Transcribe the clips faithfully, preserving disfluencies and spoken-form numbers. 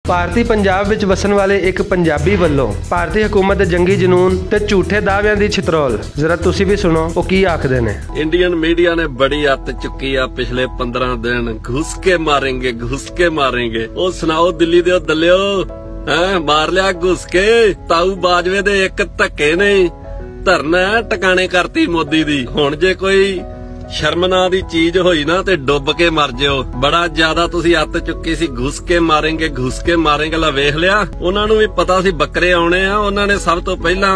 بھارتی پنجاب وچ وسن والے اک پنجابی ولوں بھارتی حکومت دے جنگی جنون تے جھوٹے دعویاں دی چھترول۔ ذرا تسی وی سنو او کی آکھدے نے۔ انڈین میڈیا نے بڑی ات چکی آ پچھلے پندرہ دن، گھس کے ماریں گے، گھس کے ماریں گے۔ او سناؤ دلی دیو دلیو، ہیں مار لیا گھس کے؟ تاؤ باجوے دے اک دھکے نہیں، دھرنا ٹکانے کرتی مودی دی۔ ہن جے کوئی شرم ناں دی چیز ہوئی نا تے ڈب کے مر جیو۔ بڑا زیادہ تسی ات چکی سی، گھس کے ماریں گے، گھس کے ماریں گے۔ لا ویکھ لیا، انہاں نوں وی پتا سی بکرے آنے آ، انہاں نے سب توں پہلاں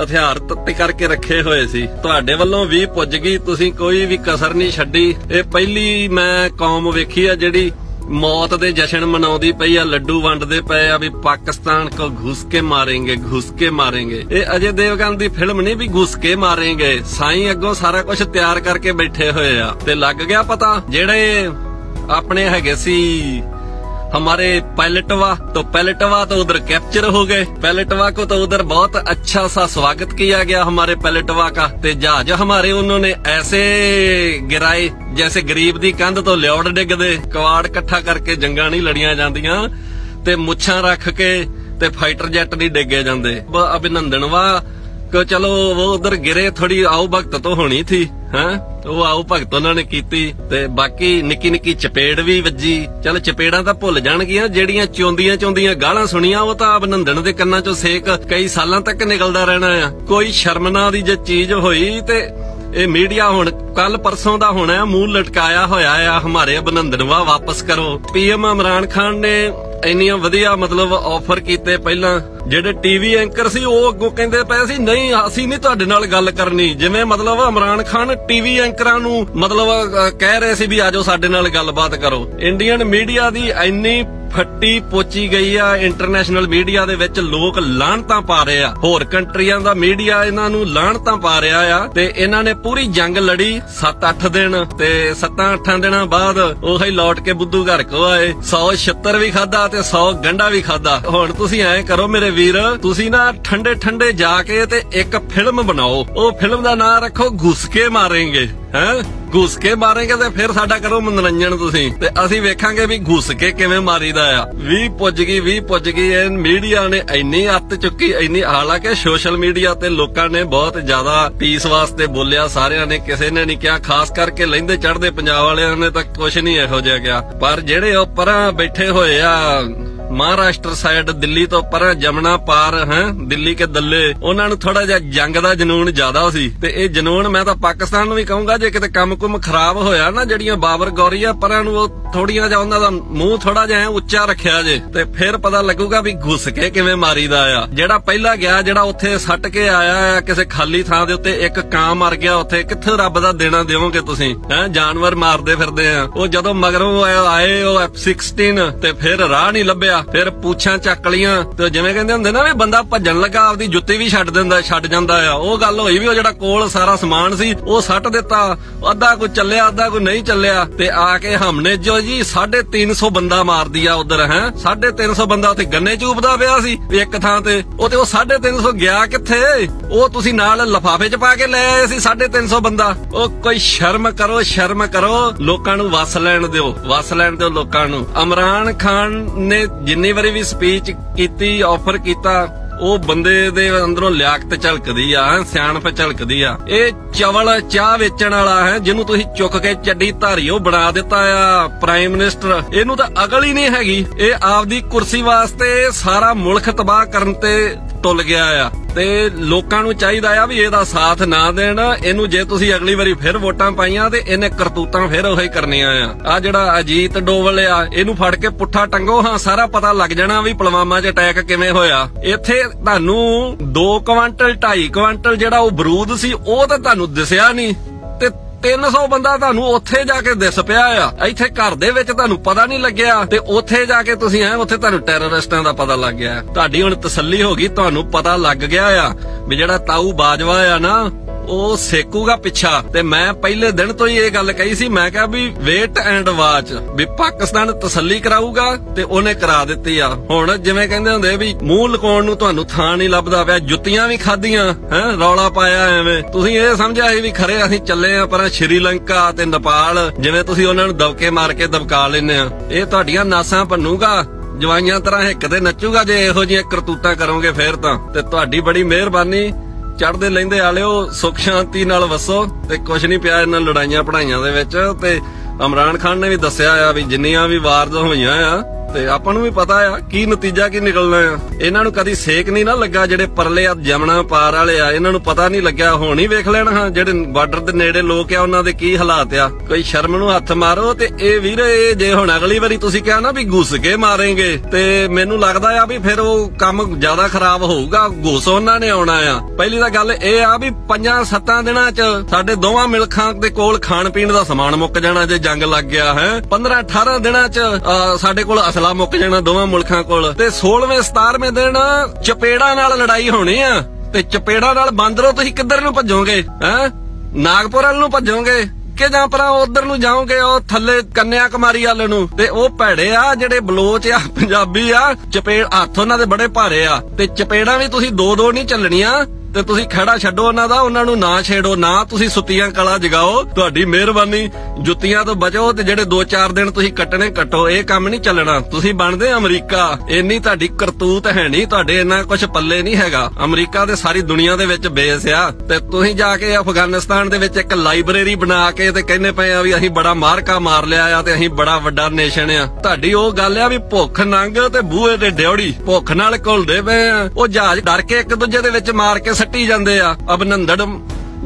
ہتھیار تتے کر کے رکھے ہوئے سی۔ تہاڈے ولوں وی پج گئی، تسی کوئی وی کسر نہیں چھڈی۔ اے پہلی میں قوم ویکھی آ جڑی موت دے جشن مناؤندی پئی آ، لڈو ونڈدے پئے آ وی پاکستان کو گھس کے ماریں گے، گھس کے ماریں گے۔ اے اجے دیوگن دی فلم نہیں بھی گھس کے ماریں گے، سائیں اگوں سارا کچھ تیار کر کے بیٹھے ہوئے آ۔ تے لگ گیا پتا، جڑے اپنے ہیگے سی ہمارے پیلٹوا، تو پیلٹوا تو ادھر کیپچر ہو گئے۔ پیلٹوا کو تو ادھر بہت اچھا سا سواگت کیا گیا ہمارے پیلٹوا کا۔ تے جہاز ہمارے انہوں نے ایسے گرائے جیسے غریب دی کندھ تو لیوڑ ڈگدے۔ کواڑ کٹھا کر کے جنگاں نہیں لڑیاں جاندیاں، تے مچھاں رکھ کے تے فائٹر جیٹ نہیں ڈگے جاندے۔ ابھنندن وا کہ چلو، وہ ادھر گرے، تھوڑی آؤ بھگت تو ہونی تھی۔ ہاں، وہ آؤ بھگت انہاں نے کیتی۔ تے باقی نکی نکی چپیڑ وی وجی۔ چل، چپیڑاں تاں بھل جان گیاں، جیڑیاں چوندیاں چوندیاں گالاں سنیاں، وہ تاں ابھنندن دے کناں چوں سیک کئی سالاں تک نکلدا رہنا آ۔ کوئی شرم ناں دی جے چیز ہوئی تے اے میڈیا ہن کل پرسوں دا ہونا ہے، منہ لٹکایا ہویا ہے، ہمارے ابھنندن وا واپس کرو۔ پی ایم عمران خان نے اینیاں ودھیا، مطلب، آفر کیتے۔ پہلاں جڑے ٹی وی اینکر سی، او اگوں کہندے پئے سی، "نہیں، اسی نہیں تہاڈے نال گل کرنی۔" جویں، مطلب، عمران خان ٹی وی اینکراں نوں، مطلب، کہہ رہے سی بھی، "آ جاؤ، ساڈے نال گل بات کرو۔" انڈین میڈیا دی اینی پھٹی پوچی گئی آ، انٹرنیشنل میڈیا دے وچ لوک لعنتاں پا رہے آ، ہور کنٹریاں دا میڈیا انہاں نوں لعنتاں پا رہا آ۔ تے انہاں نے پوری جنگ لڑی، ست اٹھ دن، تے ستاں اٹھاں دناں بعد اوہی لوٹ کے بدھو گھر کو آئے۔ سو چھتر وی کھادا تے سو گنڈا وی کھادا۔ ہن تسی ایں کرو میرے ویر، تسی نا ٹھنڈے ٹھنڈے جا کے تے اک فلم بناؤ۔ او فلم دا ناں رکھو گھس کے ماریں گے۔ ہیں؟ گھس کے ماریں گے تے پھر ساڈا کرو منورنجن تسی۔ تے اسی ویکھاں گے بھی گھس کے کیویں ماری دا آ۔ وی پج گئی، وی پج گئی۔ این میڈیا نے اینی ات چکی، اینی، حالانکہ سوشل میڈیا تے لوکاں نے بہت زیادہ پیس واسطے بولیا، ساریاں نے، کسے نے نہیں کیا، خاص کر کے لیندے چڑھدے پنجاب والے نے تک کچھ نہیں ایہو جہا کیا۔ پر جڑے او پراں بیٹھے ہوئے آ، مہاراشٹر سائیڈ، دلی تو پراں جمنا پار ہیں، دلی کے دلے، انہاں نوں تھوڑا جہا جنگ دا جنون زیادہ سی۔ تے اے جنون میں تاں پاکستان نوں وی کہوں گا، جے کتے کم کم خراب ہویا نا، جڑیاں باور گوری آ، پراں نوں او تھوڑیاں جہا انہاں دا منہ تھوڑا جہا اچا رکھیا جے، تے پھر پتہ لگو گا بھی گھس کے کیویں ماری دا آ۔ جڑا پہلا گیا، جڑا اوتھے سٹ کے آیا آ کسے خالی تھاں دے اُتے، اک کاں مر گیا اوتھے، کتھے رب دا دینا دیو گے تسی؟ ہیں، جانور ماردے پھردے آ۔ او جدوں مگروں آئے، او ایف سکسٹین، تے پھر راہ نہیں لبھیا، پھر پوچھاں چک لیاں۔ تے جویں کہندے ہوندے نا، وی بندہ بھجن لگا، آپدی جُتی وی چھڈ دیندا، چھڈ جاندا آ۔ او گل ہوئی وی، او جڑا کول سارا سامان سی، او سٹ دتا۔ ادھا کوئی چلیا، ادھا کوئی نہیں چلیا۔ تے آ کے ہم نے جو جی ساڑھے تین سو بندہ مار دیا ادھر، ہیں؟ ساڑھے تین سو بندہ اتھے گنے چوبدا پیا سی اک تھاں تے۔ او تے او ساڑھے تین سو گیا کتھے؟ او تسی نال لفافے چ پا کے لے آئے سی ساڑھے تین سو بندہ۔ او کوئی شرم کرو، شرم کرو، لوکاں نوں وس لین دیو، وس لین دیو لوکاں نوں۔ عمران خان نے جنی واری وی سپیچ کیتی، آفر کیتا، او بندے دے اندروں لیاقت جھلکدی آ، سیاݨپ جھلکدی آ۔ اے چاول چاہ ویچن والا ہے، جنوں تسی چک کے چڈی دھاریو بنا دتا آ پرائم منسٹر، اینوں تاں عقل ہی نہیں ہیگی۔ اے آپدی کرسی واسطے سارا ملک تباہ کرن تے تل گیا آ۔ تے لوکاں نوں چاہیدا آ بھی اے دا ساتھ نہ دین۔ اینوں جے تسی اگلی واری پھر ووٹاں پائیاں تے اینے کرتوتاں پھر اوہی کرنیاں آ۔ آ جڑا اجیت ڈوول آ، اینوں پھڑ کے پٹھا ٹنگو ہاں، سارا پتہ لگ جانا بھی پلوامہ چ اٹیک کیویں ہویا۔ ایتھے تہانوں دو کوئنٹل، ڈھائی کوئنٹل جڑا او برود سی، او تے تہانوں دسیا نہیں۔ تے تین سو بندہ تہانوں اوتھے جا کے دس پیا آ۔ ایتھے گھر دے وچ تہانوں پتہ نہیں لگیا، تے اوتھے جا کے تسی ہیں، اوتھے تہانوں ٹیررسٹاں دا پتہ لگ گیا۔ تہاڈی ہن تسلی ہو گئی، تہانوں پتہ لگ گیا آ بھی جڑا تاؤ باجوا آ نا، او سیکو گا پچھا۔ تے میں پہلے دن تو ہی یہ گل کہی سی، میں کہا بھی ویٹ اینڈ واچ، بھی پاکستان تسلی کراؤ گا۔ تے اونے کرا دتی آ۔ ہن جویں کہندے ہوندے بھی منہ لکون نوں تہانوں تھاں نہیں لبدا پیا، جتیاں وی کھادیاں، ہیں، رولا پایا ایویں۔ تسی اے سمجھیا سی بھی کھرے اسی چلے آ پراں شری لنکا تے نیپال، جویں تسی انہاں نوں دبکے مار کے دبکا لینے آ۔ اے تہاڈیاں ناساں بھنوں گا۔ جوائیاں طرح ہک تے نچوگا، جے ایہو جیاں کرتوتاں کرو گے فیر تاں۔ تے تہاڈی بڑی مہربانی۔ چڑھدے لیندے آلیو، سکھ شانتی نال وسو۔ تے کچھ نہیں پیا انہاں لڑائیاں پڑھائیاں دے وچ۔ تے عمران خان نے وی دسیا آ وی جنیاں وی وارز ہوئیاں آ، تے آپاں نوں وی پتہ آ کی نتیجہ کی نکلنا آ۔ انہاں نوں کدی سیک نہیں نہ لگا، جڑے پرلے ات جمنا پار والے آ، انہاں نوں پتہ نہیں لگیا۔ ہن ہی ویکھ لینا ہاں، جڑے بارڈر دے نیڑے لوک آ، انہاں دے کی حالات آ۔ کوئی شرم نوں ہتھ مارو۔ تے اے ویر، اے جے ہن اگلی واری تسی کہیا نا بھی گھس کے ماریں گے، تے مینوں لگدا آ بھی پھر او کم زیادہ خراب ہوؤگا۔ گھس انہاں نے آنا آ۔ پہلی تاں گل اے آ بھی پنجاں ستاں دناں چ ساڈے دوواں ملکاں دے کول کھان پین دا سامان مک جانا، جے جنگ لگ گیا ہے۔ پندرہ اٹھارہ دناں چ، آ، ساڈے کول اسلحہ مک جانا دوواں ملکاں کول۔ تے سولہویں ستارہویں دن چپیڑاں نال لڑائی ہونی آ۔ تے چپیڑاں نال باندرو، تسی کدھر نوں بھجو گے؟ ہیں؟ ناگپور ول نوں بھجو گے کہ جاں پراں ادھر نوں جاؤ گے، او تھلے کنیا کماری ول نوں؟ تے او بھڑے آ جڑے بلوچ آ، پنجابی آ، چپیڑ ہتھ انہاں دے بڑے بھارے آ۔ تے چپیڑاں وی تسی دو دو نہیں چلنیاں۔ تے تسی کھڑا چھڈو انہاں دا، انہاں نوں نہ چھیڑو، نہ تسی ستیاں کلا جگاؤ۔ تہاڈی مہربانی۔ جتیاں توں بچو تے جڑے دو چار دن تسی کٹنے کٹو، اے کم نہیں چلنا۔ تسی بنتے امریکہ، اینی تہاڈی کرتوت ہے نہیں، تہاڈے انہاں کچھ پلے نہیں ہے گا۔ امریکہ تے ساری دنیا دے وچ بیس آ، تے تسی جا کے افغانستان دے وچ اک لائبریری بنا کے تے کہنے پئے آ وی اسی بڑا مارکا مار لیا آ تے اسی بڑا وڈا نیشن آ۔ تہاڈی او گل آ وی بھوک ننگ تے بوئے تے ڈیوڑی، بھوک نال گھلدے پئے آ۔ او جہاز ڈر کے اک دوجے دے وچ مار کے سٹی جاندے آ۔ ابنندڑ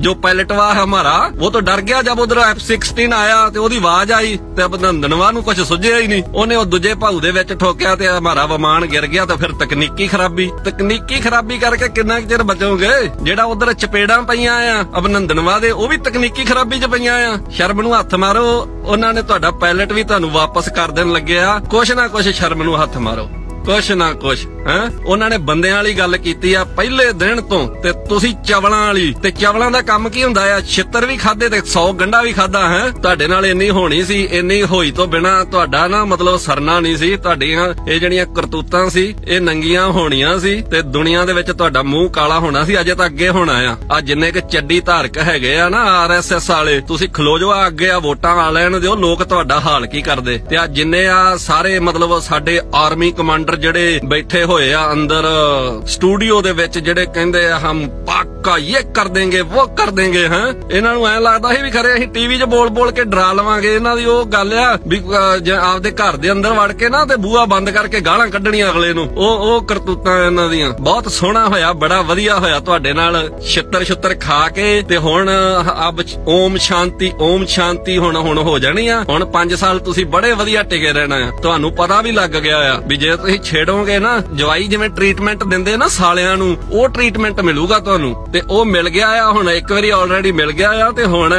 جو پائلٹ وا ہمارا، وہ تو ڈر گیا جب ادھر ایف سکسٹین آیا تے اودی آواز آئی، تے ابنندن وا نوں کچھ سجھیا ہی نہیں۔ اونے او دوجے پاؤ دے وچ ٹھوکیا تے ہمارا ومان گر گیا۔ تے پھر تکنیکی خرابی، تکنیکی خرابی کر کے کنا چر بچو گے؟ جیڑا ادھر چپیڑاں پئیاں آ ابنندن وا دے، او وی تکنیکی خرابی چ پئیاں آ۔ شرم نوں ہتھ مارو۔ انہاں نے تہاڈا پائلٹ وی تہانوں واپس کر دین لگے آ۔ کچھ نہ کچھ شرم نوں ہتھ مارو، کچھ نہ کچھ۔ ہاں، انہاں نے بندیاں والی گل کیتی آ پہلے دن تو، تے تسی چولاں والی۔ تے چولاں دا کم کی ہوندا آ؟ چھتر وی کھادے تے سو گنڈا وی کھادا۔ ہیں، تہاڈے نال اینی ہونی سی، اینی ہوئی تو بنا تہاڈا نا، مطلب، سرنا نہیں سی۔ تہاڈیاں اے جڑیاں کرتوتاں سی، اے ننگیاں ہونیاں سی تے دنیا دے وچ تہاڈا منہ کالا ہونا سی۔ اجے تاں اگے ہونا آ۔ آ جننے کہ چڈی دھارک ہے گئے آ نا، آر ایس ایس والے، تسی کھلو جو، آ اگے آ ووٹاں آ لین دیو، لوک تہاڈا حال کی کردے؟ تے آ جننے آ سارے، مطلب، ساڈے آرمی کمانڈر جڑے بیٹھے ہوئے آ اندر سٹوڈیو دے وچ، جڑے کہندے آ، "ہم پاک کا یہ کر دیں گے، وہ کر دیں گے"، ہیں؟ انہاں نوں ایں لگدا سی وی کھرے اسی ٹی وی 'چ بول بول کے ڈرا لواں گے۔ انہاں دی او گل آ وی، آ، جے آپدے گھر دے اندر وڑ کے نا تے بوہا بند کر کے گالاں کڈنیاں اگلے نوں۔ او، او کرتوتاں انہاں دیاں۔ بہت سوہنا ہویا، بڑا ودیا ہویا تہاڈے نال۔ چھتر چھتر کھا کے تے ہن اب اوم شانتی، اوم شانتی ہن، ہن ہو جانی آ۔ ہن پنج سال تسی بڑے ودیا ٹکے رہنا آ۔ تہانوں پتہ وی لگ گیا آ وی جے تسی چھیڑو گے نا، جوائی جویں ٹریٹمنٹ دیندے نا سالیاں نوں، او ٹریٹمنٹ ملوگا تہانوں۔ تے او مل گیا آ ہن، اک واری آلریڈی مل گیا آ۔ تے ہن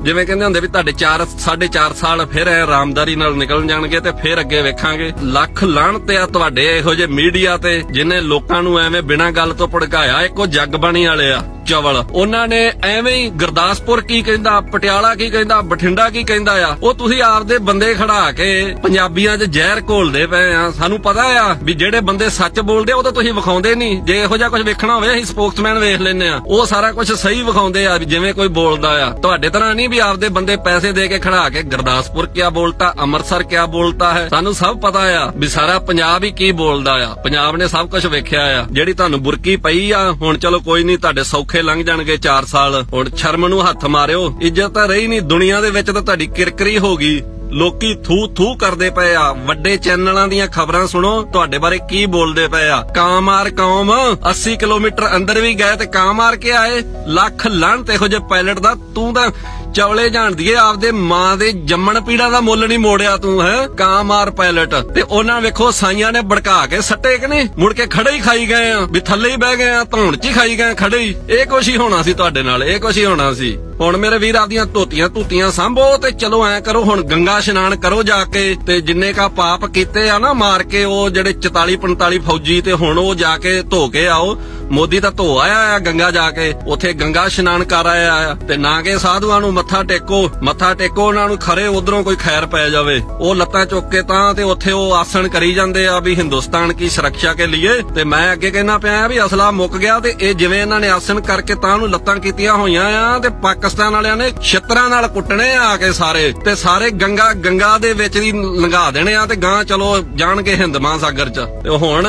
جویں کہندے ہوندے وی تہاڈے چار، ساڈھے چار سال پھر اے آرامداری نال نکل جان گے تے پھر اگے ویکھاں گے۔ لکھ لعنت آ تہاڈے ایہو جے میڈیا تے، جنہیں لوکاں نوں ایویں بنا گل تو بھڑکایا۔ اک او جگ بانی والے آ۔ چول۔ انہاں نے ایویں ہی گرداسپور کی کہندا، پٹیالہ کی کہندا، بٹھنڈا کی کہندا آ، او تسی آپ دے بندے کھڑا کے پنجابیاں 'چ زہر گھولدے پئے آ۔ سانوں پتہ آ بھی جڑے بندے سچ بولدے، او تاں تسی وکھاؤندے نہیں۔ جے ایہو جہا کچھ ویکھنا ہووے، اسی سپوکسمین ویکھ لینے آ، او سارا کچھ صحیح وکھاؤندے آ، بھی جویں کوئی بولدا آ۔ تہاڈے طرح نہیں بھی آپ دے بندے پیسے دے کے کھڑا کے گرداسپور کیا بولتا، امرتسر کیا بولتا ہے، سانوں سب پتہ آ بھی سارا پنجاب ہی کی بولدا آ۔ پنجاب نے سب کچھ ویکھیا آ۔ جیڑی تہانوں برکی پئی آ، ہن چلو کوئی نہیں، تہاڈے سوکھے لنگ جان گے چار سال۔ ہن شرم نوں ہتھ ماریو، عزت تاں رہی نہیں، دنیا دے وچ تاں تہاڈی کرکری ہو گئی۔ لوکی تھو تھو کردے پئے آ۔ وڈے چینلاں دیاں خبراں سنو، تہاڈے بارے کی بولدے پئے آ۔ کاں مار قوم، اسی کلومیٹر اندر وی گئے تے کاں مار کے آئے۔ لکھ لعنت ایہو جے پائلٹ دا۔ توں تاں چولے جان دیے، آپ دے ماں دے جمن پیڑاں دا مل نہیں موڑیا توں، ہے کاں مار پائلٹ۔ تے انہاں ویکھو سائیاں نے بڑکا کے سٹے کہ نہیں، مڑ کے کھڑے ہی کھائی گئے آ، بھی تھلے ہی بہ گئے آ، دھون چ ہی کھائی گئے کھڑے ہی۔ اے کچھ ہی ہونا سی تہاڈے نال، اے کچھ ہی ہونا سی۔ ہن میرے ویر، آپ دیاں دھوتیاں دھوتیاں سانبھو تے چلو ایں کرو، ہن گنگا شنان کرو جا کے، تے جننے کا پاپ کیتے آ نا مار کے او جڑے چتالی پنتالی فوجی، تے ہن او جا کے دھو کے آؤ۔ مودی تاں دھو آیا آ گنگا جا کے، اوتھے گنگا شنان کر آیا آ۔ تے نہ کہ سادھواں نوں متھا ٹیکو، متھا ٹیکو انہاں نوں، کھرے ادھروں کوئی خیر پے جاوے۔ او لتاں چک کے تاں تے اوتھے او آسن کری جاندے آ بھی ہندوستان کی سرکشا کے لیے۔ تے میں اگے کہنا پیا آ بھی اصلا مک گیا، تے اے جویں انہاں نے آسن کر کے تاں نوں لتاں کیتیاں ہوئیاں آ، تے پاک پاکستان والے نے چھتراں نال کٹنے آ کے سارے، تے سارے گنگا گنگا دے وچ ہی لنگا دینے آ تے گاں چلو جان کے ہند مہاساگر چ۔ تے ہن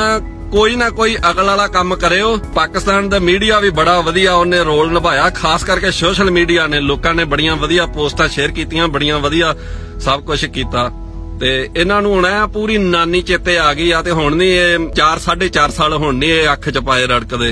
کوئی نہ کوئی اگل والا کم کرے ہو۔ پاکستان دا میڈیا بھی بڑا ودیا انہیں رول نبھایا، خاص کر کے سوشل میڈیا نے لوکاں نے بڑیاں ودیا پوسٹاں شیئر کیتیاں، بڑیاں ودیا سب کچھ کیتا۔ تے انہاں نوں ہن اے پوری نانی چیتے آ گئی آ تے ہن نہیں اے چار ساڑھے چار سال ہن نہیں اے اکھ چ پائے رڑکدے۔